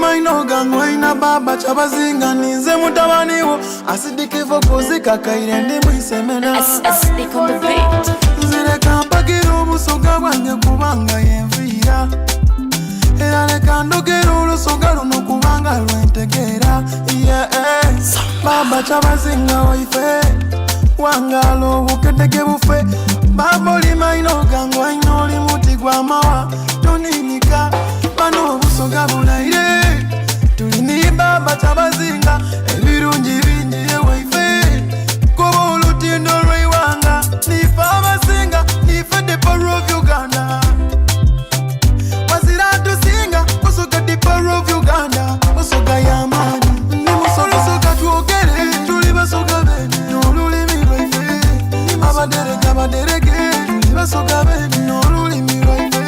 wamaino gange olina baba kyabazinga ninze mutabani wo asidikivo kuzikakaire ndi mwisemena Acidic on the beat. nzireka mpagira obusoga bwange kubanga yenviira era leka ndogera olusoga luno kubanga lwentegeera yeah, eh. baba kyabazinga waife wangala obukedeke bufe baba oli maino gange olina oli muti gwamawa toninika bano obusoga bulaire tulini baba kyabazinga ebirungi bingi ewaife kuba olutindo lweiwanga nife abasinga nife the power of Uganda wazira tusinga busoga the power of Uganda busoga y'amaanyi ni musoga twogere tuli basoga bene n'olulimi lwaife abadereka badereke tuli basoga bene n'olulimi lwaife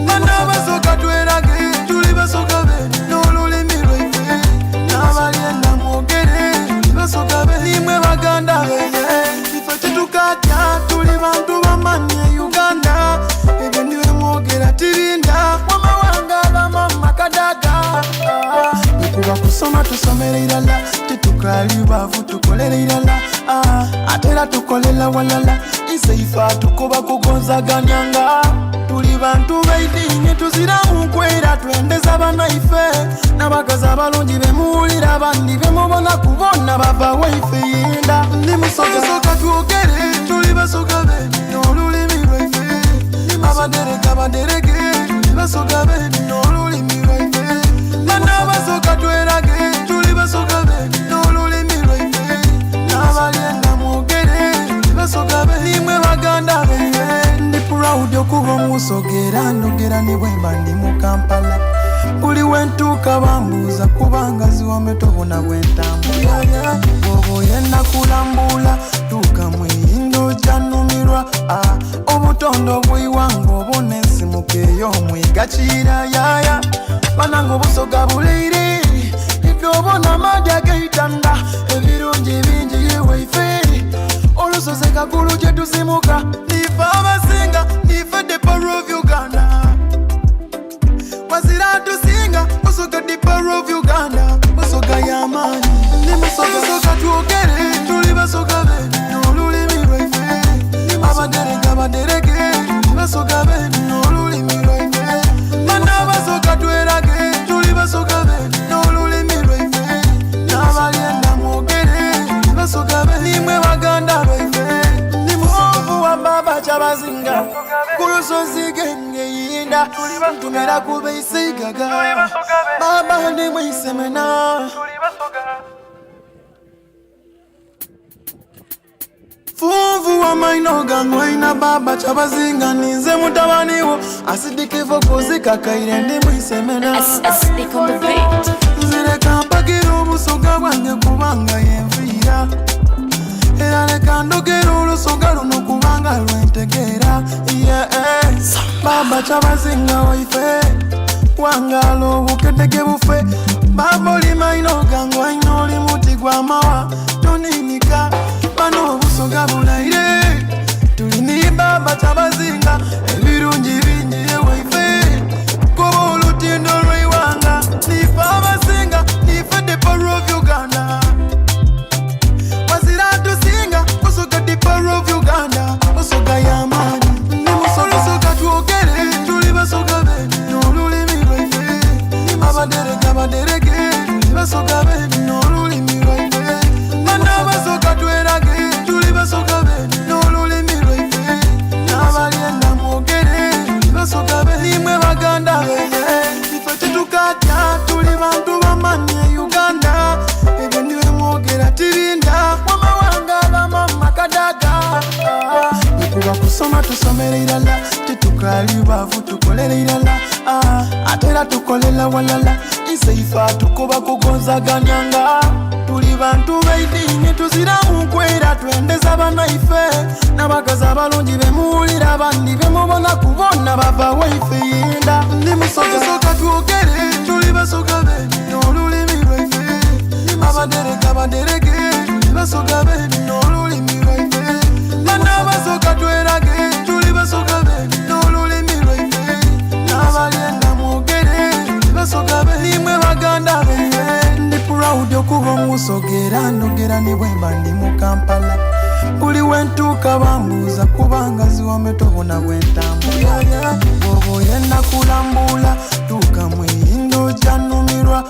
bana basoga twerage tuli basoga bene n'olulimi lwaife n'abalyenda mwogere tuli basoga bene nimwe baganda bene ife tetukatya tuli bantu bamanyi e Uganda ebyo niwe mwogera tirinda wamawanga bamama kadaga ekuba kusoma tusomere irala tetukali bavu tukolere irala Ah, ate era tukolela walala iseife tukuba kugonzaganyanga tuli bantu baidiini tuziramu nkwera twendeza banaife n'abakazi abalungi bemuwulira bandi bemubona kubona bava waife yinda ndi musoga twogere tuli basoga bene n'olulimi lwaife abadereka badereke tuli basoga bene n'olulimi lwaife bana basoga twerage tuli basoga bene n'olulimi lwaife n'abalyenda mwogere tuli basoga bene nimwe baganda bene ndi proud okuba omusoga era ndogera ne bwemba ndi mu Kampala buli wentuuka bambuuza kubanga ziwame tobona bwentambula bwoba oyenda kulambula tuuka mweyindo gyanumirwa ah, obutondo bweiwanga obona ensimuka ey'omwiga kiira yaya bananga obusoga buleire iffe obona amaadi ageitanda ebirungi bingi yewaife olusozi kagulu gye tuzimuka nife abasinga nife the power of Uganda wazira tusinga busoga the power of Uganda busoga y'amaanyi ndi musoga soga twogere tuli basoga bene n'olulimi lwaife abadereka badereke tuli basoga bene n'olulimi lwaife bana basoga twerage tuli basoga bene n'olulimi lwaife n'abalyenda mwogere tuli basoga bene nimwe baganda baife ndi musovu wa baba kyabazinga ku lusozi genge yinda ntumira kubeisigaga baba ndi mwisemena funvu wamaino gange olina baba kyabazinga ninze mutabani wo asidikivo kuzikakaire ndi mwisemena Acidic on the beat. nzireka mpagira obusoga bwange kubanga yenviira era leka ndogera olusoga luno kubanga lwentegeera yeah, eh. baba kyabazinga waife wangala obukedeke bufe baba oli maino gange olina oli muti gwamawa toninika bano obusoga bulaire tulini baba kyabazinga ebirungi bingi ewaife kuba olutindo lweiwanga nife abasinga nife the power of Uganda wazira tusinga busoga the power of Uganda busoga y'amaanyi ndi musoga soga twogere tuli basoga bene n'olulimi lwaife abadereka badereke tuli basoga bene n'olulimi lwaife bana basoga twerage tuli basoga bene n'olulimi lwaife n'abalyenda mwogere tuli basoga bene nimwe baganda bene ife tetukatya tuli bantu bamanyi e Uganda ebyo niwe mwogera tirinda wamawanga bamama kadaga ekuba kusoma tusomere irala tetukali bavu tukolere irala Ah, ate era tukolela walala iseife tukuba kugonzaganyanga tuli bantu baidiini tuziramu nkwera twendeza banaife n'abakazi abalungi bemuwulira bandi bemubona kubona bava waife yinda ndi musoga soga twogere tuli basoga bene n'olulimi lwaife abadereka badereke tuli basoga bene n'olulimi lwaife bana basoga twerage tuli basoga bene n'olulimi lwaife n'abalyenda mwogere tuli basoga bene nimwe baganda. Omusoga era ndogera ni bwemba ndi mu Kampala. Buli we ntuuka bambuuza kubanga ziwame tobona bwe ntambula. Bw'oba oyenda kulambula tuuka mweyindo ojja numirwa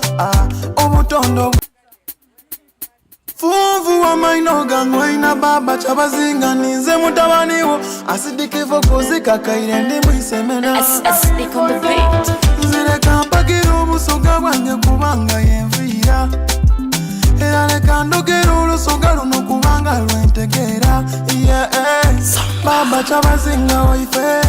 obutondo funvu wamaino gangwaina baba kyabazinga ninze mutabani wo asidikivo kuzikakaire ndi mwisemena. Acidic on the beat. Nzireka mpagira obusoga bwange kubanga yenviira era leka ndogera olusoga luno kubanga lwentegeera. Yeah, eh. Baba kyabazinga waife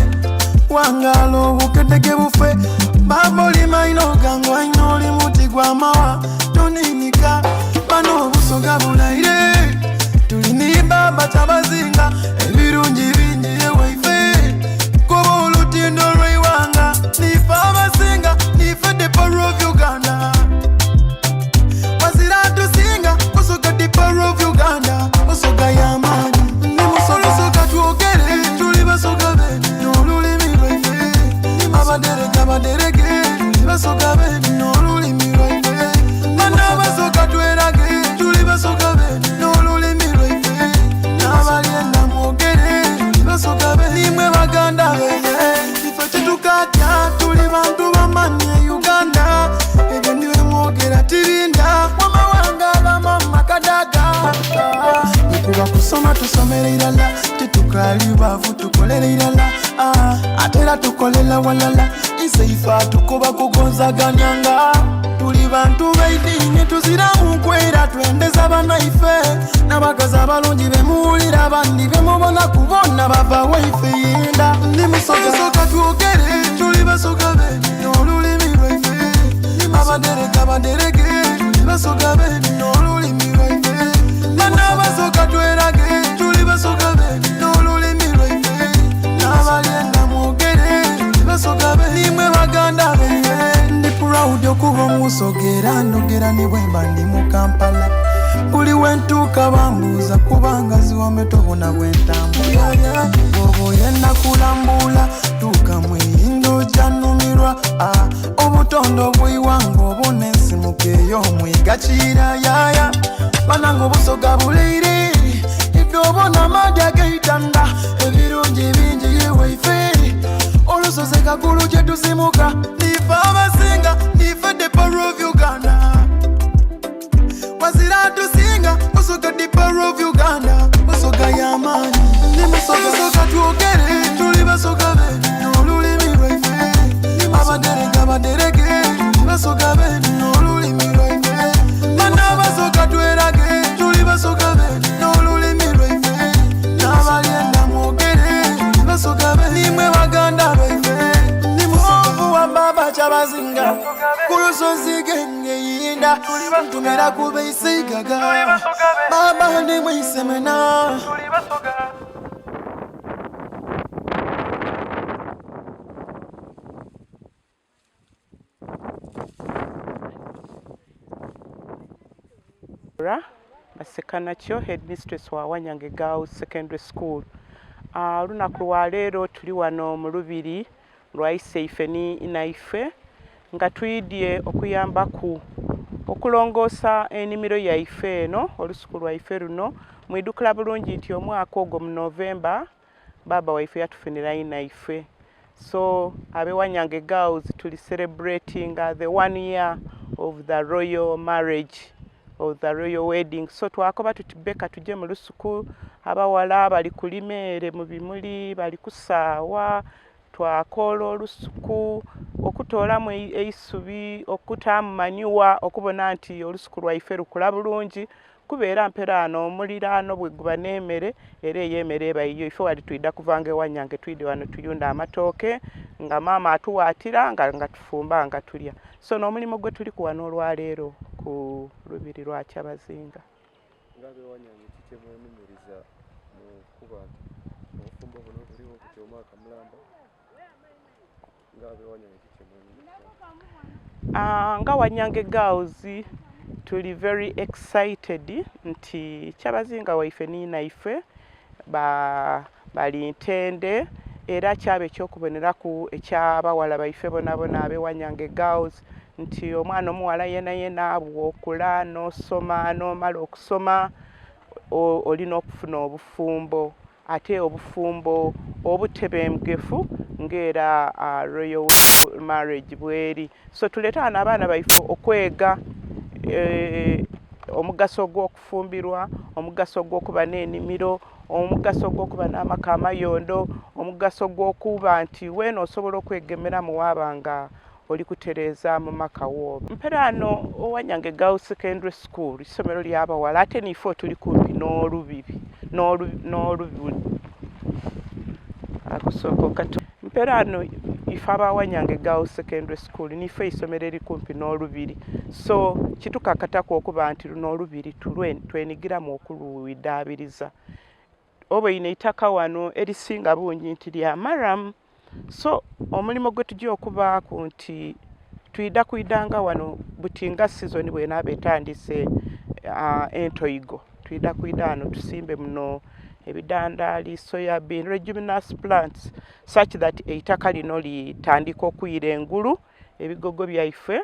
wangala obukedege bufe baba oli maino gange waina oli muti gwamawa toninika bano obusoga bulaire tulini baba kyabazinga ebirungi bingi ewaife kuba olutindo lweiwanga nife abasinga nife the power of Uganda wazira tusinga Busoga the power of Uganda. Busoga y'amaanyi ndi musoga twogere tuli basoga bene n'olulimi lwaife abadereka badereke tuli basoga bene n'olulimi lwaife bana basoga twerage tuli basoga bene n'olulimi lwaife n'abalyenda mwogere tuli basoga bene nimwe baganda beye ife tetukatya tuli bantu bamanyi e Uganda ebyo niwe mwogera tirinda wamawanga bamama kadaga ekuba kusoma tusomere irala tetukali bavu tukolere irala ate era tukolela walala iseife tukuba kugonzaganyanga tuli bantu b'eddiini tuziramu nkwera twendeza banaife n'abakazi abalungi bemuwulira abandi bemubona kubona bava waife yinda ndi musoga twogere tuli basoga bene n'olulimi lwaife abadereka badereke tuli basoga bene n'olulimi lwaife bana basoga twerage tuli basoga bene n'olulimi lwaife n'abalyenda mwogere tuli basoga bene nimwe baganda beife ndi proud okuba omusoga era ndogera ni bwemba ndi mu Kampala buli we ntuuka bambuuza kubanga ziwame tobona bwe ntambula bw'oba oyenda kulambula tuuka mweyindo ojja numirwa obutondo bweiwanga obuna ensimuka ey'omwiga kiira yaya bananga obusoga buleire idobona amadi ageitanda ebirungi bingi yewaife olusozi kagulu gye tuzimuka nife abasinga nife the power of Uganda wazira tusinga Busoga the power of Uganda. Busoga y'amaanyi ndi musoga twogere tuli basoga bene n'olulimi lwaife abadereka badereke tuli basoga bene n'olulimi lwaife bana basoga twerage tuli basoga bene n'olulimi lwaife n'abalyenda mwogere tuli basoga bene nimwe baganda baife ndi musovu wa baba kyabazinga ku lusozi genge yinda ntumira kubeisigaga baba ndi mwisemena. Basekanakyo headmistress wa Wanyange Girls Secondary School. Olunaku lwa leero tuli wano mu lubiri lwa iseife ni inaife nga twidye okuyambaku okulongoosa enimiro yaife eno olusuku lwaife luno. Mwidhukira bulungi nti omwaka ogwo mu November baba waife yatufunira inaife. So abe Wanyange Girls tuli celebrating the 1 year of the royal marriage, of the royal wedding. So twakoba tuti beka tujje mu lusuku abawala bali kulima ere mu bimuli bali kusaawa twakoola olusuku okutoolamu eisubi okutaamu manure okubona nti olusuku lwaife lukula bulungi kubeera mperaano omuliraano bwe guba n'emmere era ey'emmere eba yiyo ife wali twidha kuvanga e Wanyange twidhe wano tuyunda amatooke nga maama atuwaatira nga tufumba nga tulya. So n'omulimu gwe tuli kuwano olwaleero ku lubiri lwa Kyabazinga. Nga Wanyange ki kyemwenumiriza mu kuba nti obufumbo buno buliwo buti omwaka mulamba nga Wanyange ki kyemwenumiriza? Nga Wanyange Girls tuli very excited nti Kyabazinga waife ni naife bali ntende era kyaba ekyokuboneraku ekyabawala baife bonabona abe Wanyange Girls. Nti omwana omughala yenayena bwokula n'osoma n'omala okusoma olina okufuna obufumbo ate obufumbo obutebengefu nga era royal marriage bweri. So tuleete ghano abaana baife okwega omugaso ogw'okufumbirwa, omugaso ogw'okuba n'enimiro, omugaso ogw'okuba n'amaka amayondho, omugaso ogw'okuba nti weena osobola okwegemeramu waaba nga oli kutereeza mu maka wooba. Mperaano Owanyange Girls Secondary School isomero lya bawala ate niife otuli kumpi n'olubibi n'olubi Mperaano ife aba Wanyange Girls Secondary School niife eisomero eriri kumpi n'olubiri so kitukakataku okuba nti luno olubiri twenigiramu okulwidhaabiriza. Oboine eitaka wano erisinga bungi nti lya maramu. So omulimo gwetuja okubaaku nti twidha kwidhanga wano buti nga sizoni bwenaaba etandise entoigo, twidha kwidha wano tusimbe muno ebidhandhali, soya bean, rejuminous plants such that eitaka lino litandika okwira engulu, ebigogo byaife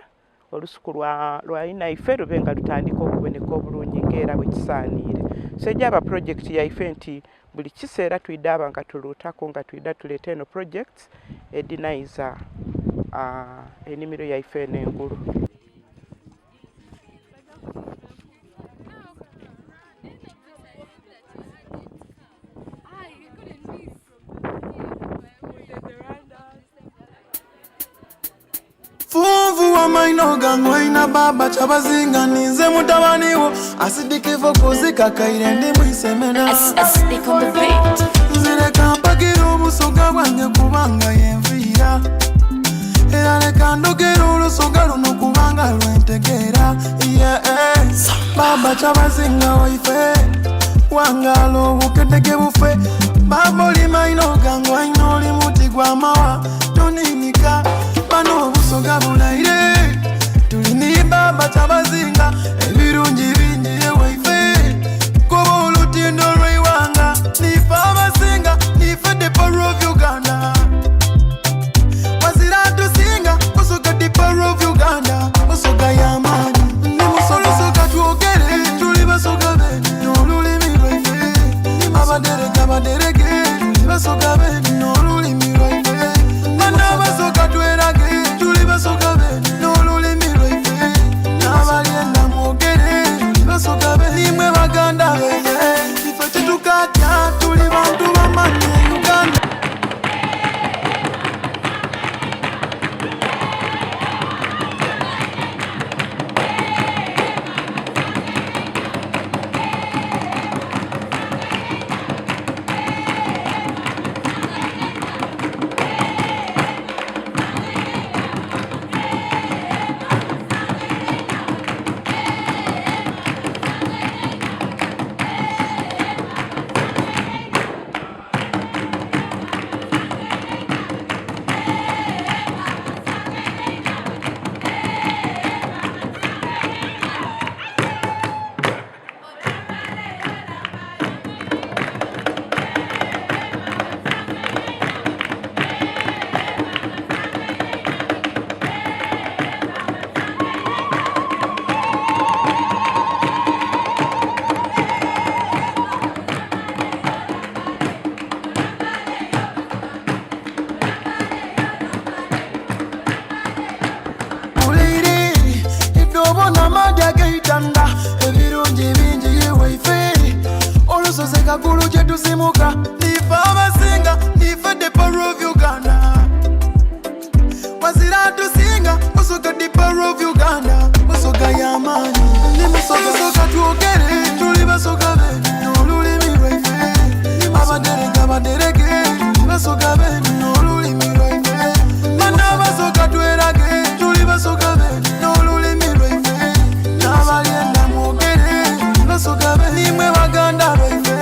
olusuku lwa inhaife lube nga lutandika okuboneka obulungi nga era bwe kisaaniire. So egyaba pulojekiti yaife nti buli kiseera twidhaba nga tuluutaku nga twidha tuleeta eno pulojekiti edhinaiza enhimiro yaife eno engulu. Funvu wamaino gangwaina baba kyabazinga ninze mutabani wo asidikivu kuzikakaire ndi mwisemena nzireka mpagira obusoga bwange kubanga yenviira era leka ndogera olusoga luno kubanga lwentegeera yeah, eh. baba kyabazinga waife wangala obukedege bufe baba oli maino gangwaina oli muti gwamawa toninika bano obusoga bulaire tuli ni baba kyabazinga ebirungi bingi ewaife kuba olutindo lweiwanga nife abasinga nife the power of Uganda wazira tusinga busoga the power of Uganda busoga yamaani ni musoga twogere tuli basoga bene n'olulimi lwaife abaderege abaderege tuli basoga bene n'olulimi lwaife bana basoga twerage tuli basoga bene n'olulimi lwaife n'abalyenda mwogere tuli basoga bene nimwe baganda bene ife tetukatya tuli bantu bamanyi e Uganda. Ebirungi bingi iwaife olusozi kagulu gye tusimuka nife abasinga nife the power of Uganda wazira tusinga busoga the power of Uganda busoga y'amaanyi ni musoga twogere tuli basoga bene n'olulimi lwaife abaderege abaderege tuli basoga bene n'olulimi lwaife bana basoga twerage tuli basoga bene n'olulimi lwaife n'abalyenda mwogere tuli basoga bene nimwe baganda baife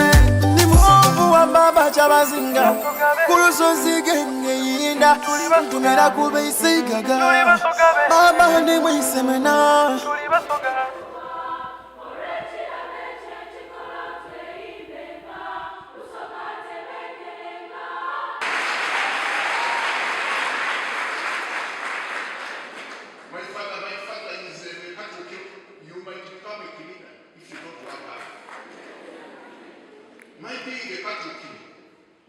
ni musovu wa baba kyabazinga ku lusozi gengeyinda ntumira ku beisigaga baba ndi mwisemena. My father, batuukire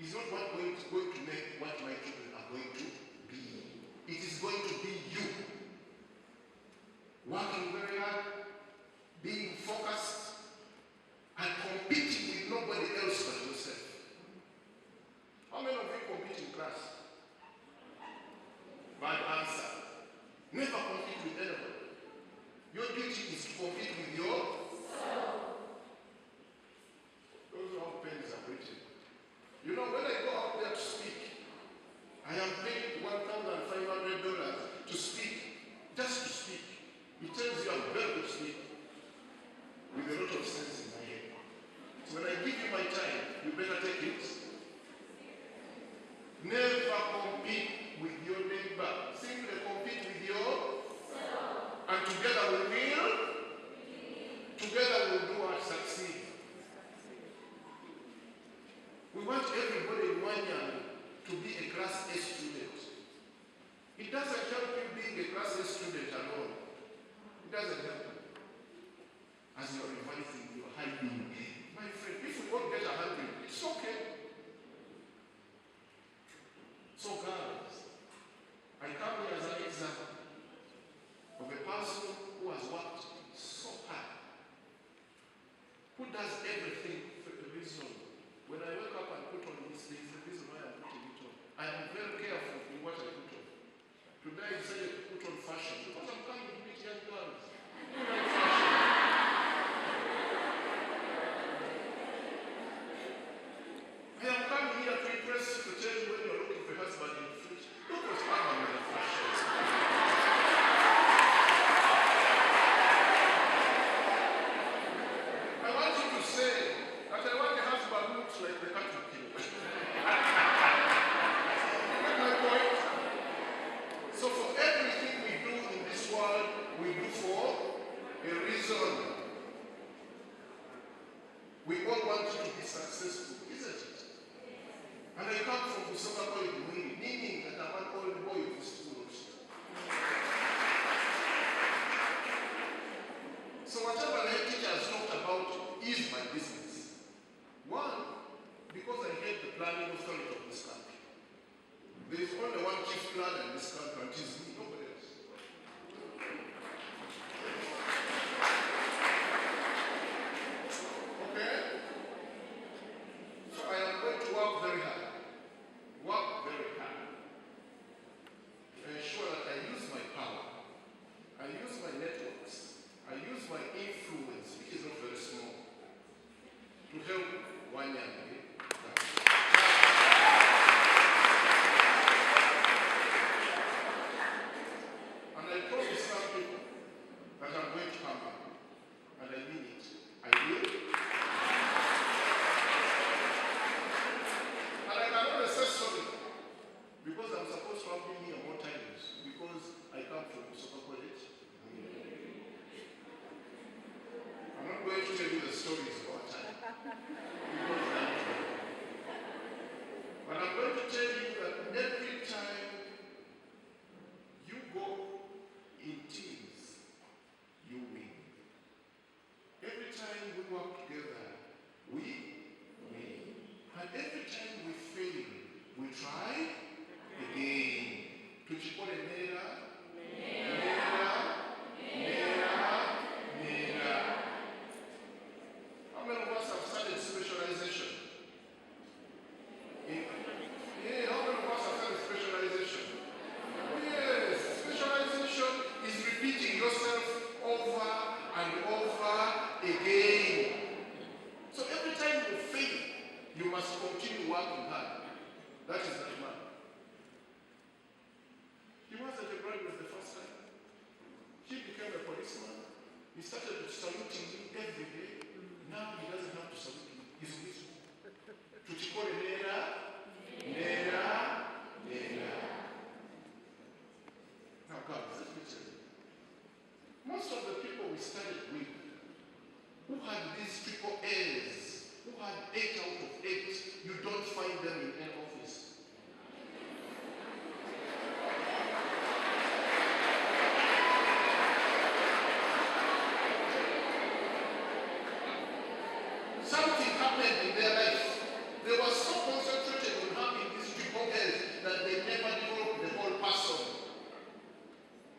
is not what going to make what my children are going to be. It is going to be you. Working very hard, being focused, and competing with nobody else but yourself. How many of you compete in class? Bad answer. Never compete with anybody. Your duty is to compete with yourself. Those who have pens are written. When I go out there to speak, I am paid $1,500 to speak, just to speak. It tells you I'm very good speaker with a lot of sense in my head. So when I give you my time, you better take it. Never compete with your neighbor. Simply compete with your and together we will. Together we will do what succeed. We want everybody in Wanyange to be a class A student. It doesn't help you being a class A student alone. It doesn't help you. As you're revising, you're hiding. My friend, if we won't get 100, it's okay. So girls, I come here as an example of a person who has worked so hard, who does everything for a reason. When I wake up and put on this, there is a reason why I'm putting it on. I am very careful in what I put on. Today I decided to put on fashion because I'm coming to meet young girls.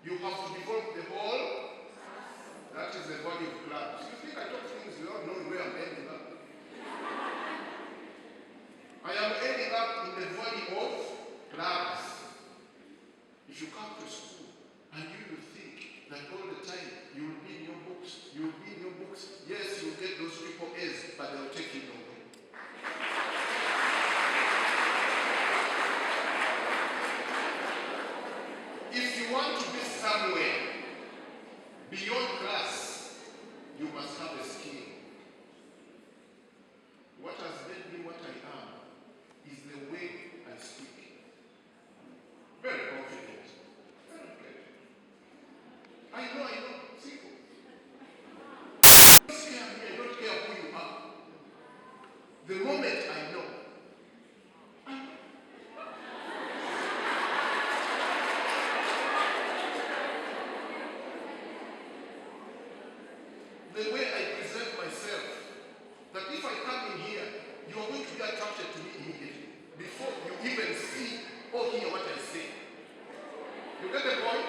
You have to develop the whole. That is the value of clubs. You think I talk things without knowing where I'm ending up? I am ending up in the valley of clubs. If you come to school and you will think that all the time you will be in your books, you will be in your books, yes, you will get those triple A's, but they will take you nowhere. If you want to be somewhere beyond class, you must have a skill. What has made me what I am is the way I speak. Very confident. Very good. I know. Simple. Don't scare me. I don't care who you are. The moment I know. The way I present myself, that if I come in here, you are going to be attracted to me immediately before you even see or hear what I say. You get the point?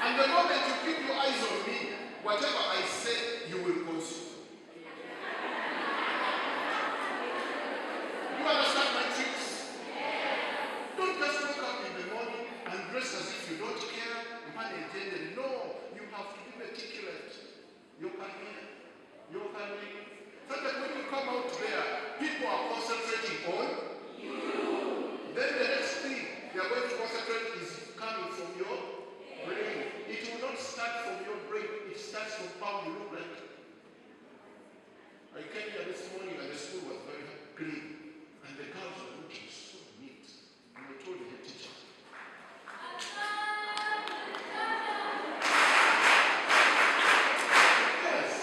And the moment you keep your eyes on me, whatever I say, you will consume. You understand my tricks? Don't just wake up in the morning and dress as if you don't care. No, you have to be meticulous. You can hear, you can read. So that when you come out there, people are concentrating on you. Then the next thing they are going to concentrate is coming from your brain. It will not start from your brain, it starts from how you look like. I came here this morning and the school was very clean. And the girls were looking so neat. And I told the head teacher, yes,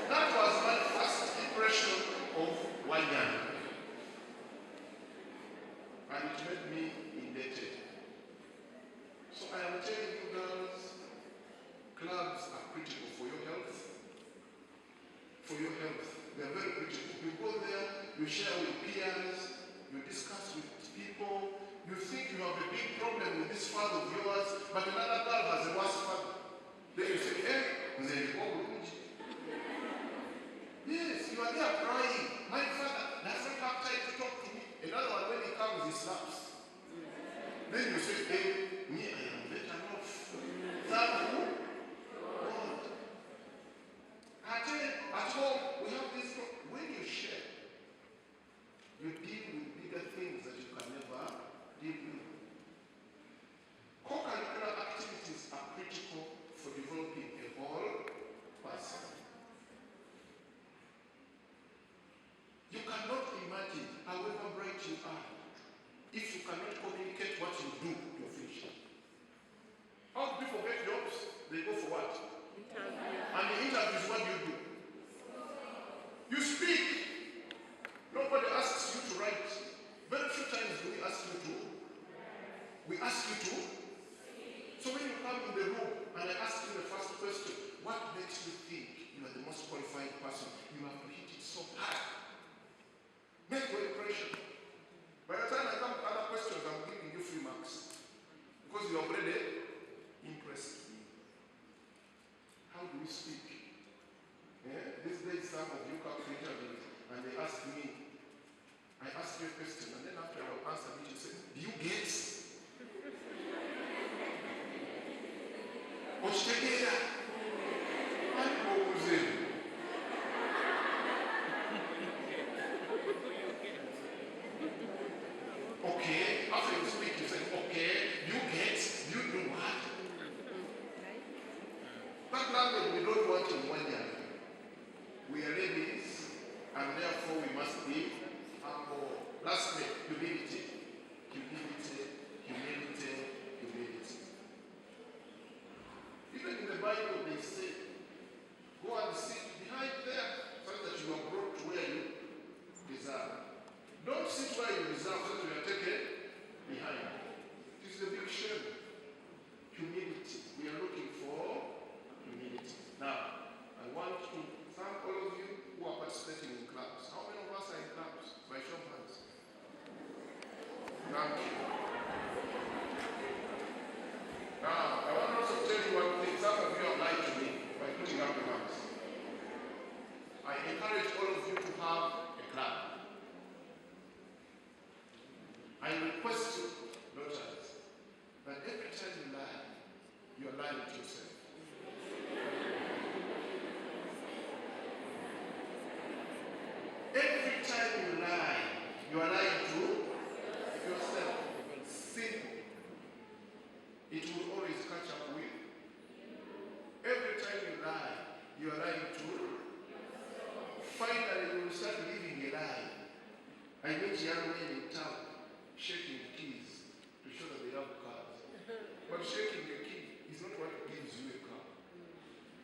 that was my first impression of Wanyange. And it made me indebted. So I am telling you girls, clubs are critical for your health. For your health. They are very critical. You go there, you share with peers, you discuss with people, you think you have a big problem with this father of yours, but another girl has a worse father. Then you say, hey, nze ndiko bulungi. Yes, you are there crying. My father doesn't have time to talk to me. Another one, when he comes, he slaps. Then you say, hey, me, I am better off. Thank who? God. At home, we have this. When you share, you deal with bigger things that you can never deal with. Co-curricular activities are critical for developing a whole person. You cannot imagine, however bright you are, if you cannot communicate what you do, you're finished. How do people get jobs? They go for what? Interview. And the interviews, what do you do? You speak. Nobody asks you to write. Very few times do we ask you to. We ask you to. So when you come in the room and I ask you the first question, what makes you think you are the most qualified person? You have to hit it so hard. Make your impression. By the time I come to other questions, I'm giving you free marks. Because you have already impressed me. How do we speak? Yeah? These days, some of you come to interviews and they ask me, I ask you a question, and then after you have answered it, you say, do you get? Okitegeera? Ani bw'obuuza ebyo? Okay, after you speak, you say, okay, you get, you do what? That language we don't want in Wanyange. We are ladies, and therefore we must be humble. Lastly, humility. Humility, humility, humility. Even in the Bible, they say, go and sit behind there so that you are brought to where you deserve. Don't sit where you deserve so that you are taken behind. It is a big shame. Humility. We are looking for humility. Now, I want to thank all of you who are participating in clubs. How many of us are in clubs? By show of hands. Thank you. Now, I want meet young men in town shaking keys to show that they have cars. But shaking a key is not what gives you a car.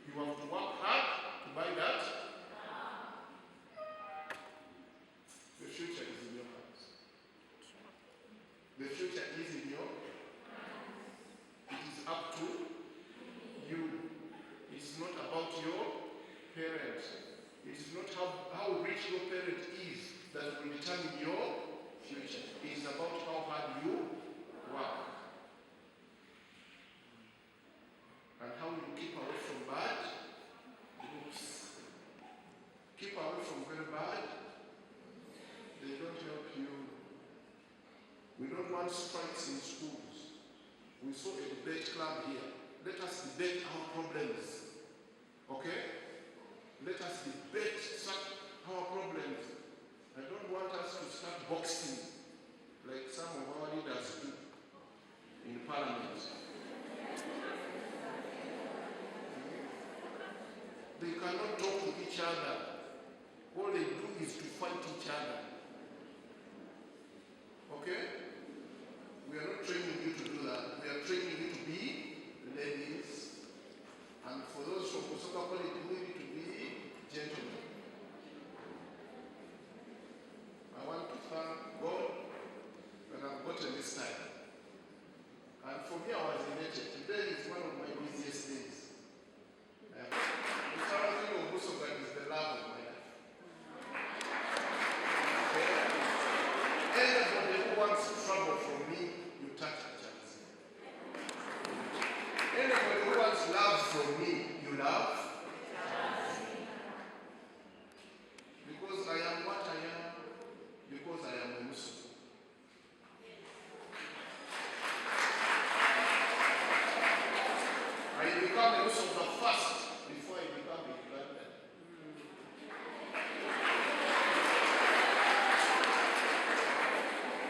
You have to work hard to buy that. The future is in your hands. The future is in your It is up to you. It's not about your parents. It is not how rich your parent is that will determine your future. It is about how hard you work. And how you keep away from bad groups. Keep away from very bad. They don't help you. We don't want strikes in schools. We saw a debate club here. Let us debate our problems. Okay? Let us debate our problems. I don't want us to start boxing like some of our leaders do in parliament. They cannot talk to each other. All they do is to fight each other. Okay? We are not training you to do that. We are training you to be ladies. And for those from Busoga College, we need to be gentlemen. I want to thank God that I've gotten this time. And for me, I was elated. Today is one of my busiest days. The Kyabazinga of Busoga is the love of my life. Okay? Anybody who wants trouble from me, you touch the Kyabazinga. Anybody who wants love from me, you love. Because I am what I am, because I am a Muslim. I become a Muslim the first before I become a Ugandan.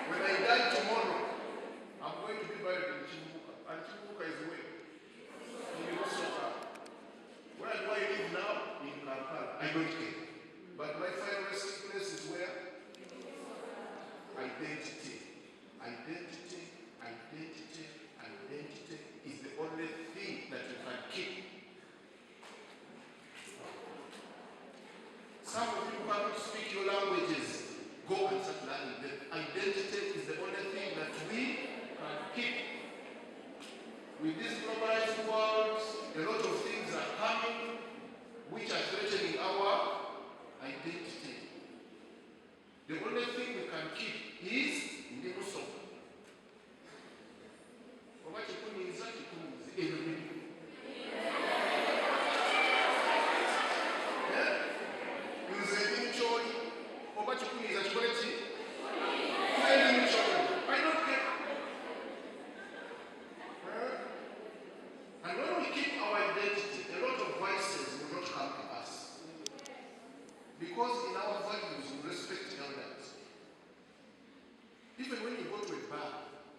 When I die tomorrow, I'm going to be buried in Kimuka. And Kimuka is where? In Busoga. Where do I live now? In Kampala. I don't care. But my final resting place is where? Identity. Identity, identity, identity is the only thing that you can keep. Some of you cannot speak your languages. Go and start learning them. Identity is the only thing that we can keep. With this globalized world, a lot of things are coming which are threatening our identity. The only thing we can keep is ndi Musoga. Oba kikunyiiza kikunyiize ebyo biriwo. Eh? Nze ndi Mucholi oba kikunyiiza kikole ki? Nze ndi Mucholi. I don't care. Eh? And when we keep our identity, a lot of vices will not come to us. Because in our values, we respect elders. Even when you go to a bar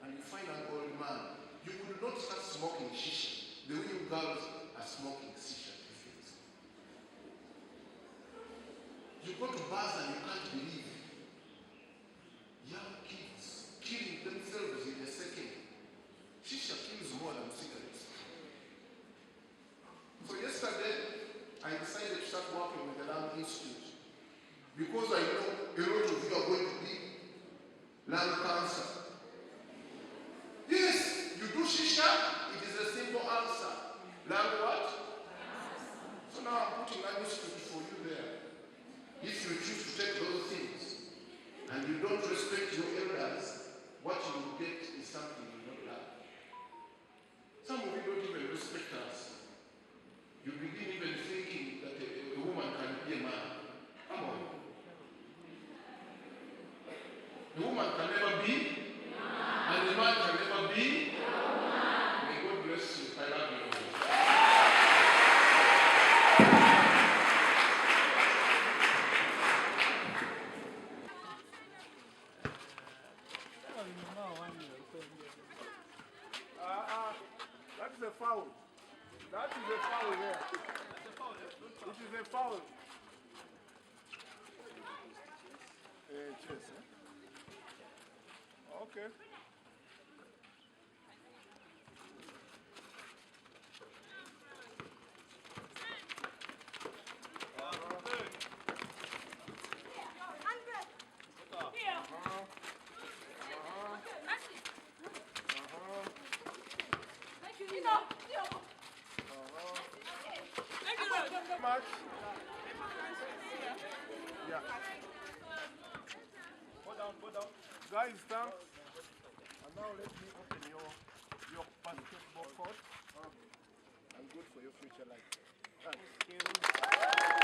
and you find an old man, you will not start smoking shisha the way you girls are smoking shisha these days. You go to bars and you can't believe young kids killing themselves in a second. Shisha kills more than cigarettes. So yesterday, I decided to start working with the Lung Institute because I know a lot of you are going to be lung cancer. Yes, you do shisha, it is a simple answer. Lung what? So now I'm putting an institute for you there. If you choose to take those things and you don't respect your elders, what you will get is something you don't like. Some of you don't even respect us. You begin even thinking that a woman can be a man. Come on. A woman can never be, and a man can never be. May God bless you. I love you all. That is a foul. That is a foul there. It is a foul. Chess, eh? Okay. Much. Yeah. Go down, go down. Guys, thanks. And now let me open your basketball court. And good for your future life. Thanks. Thank you.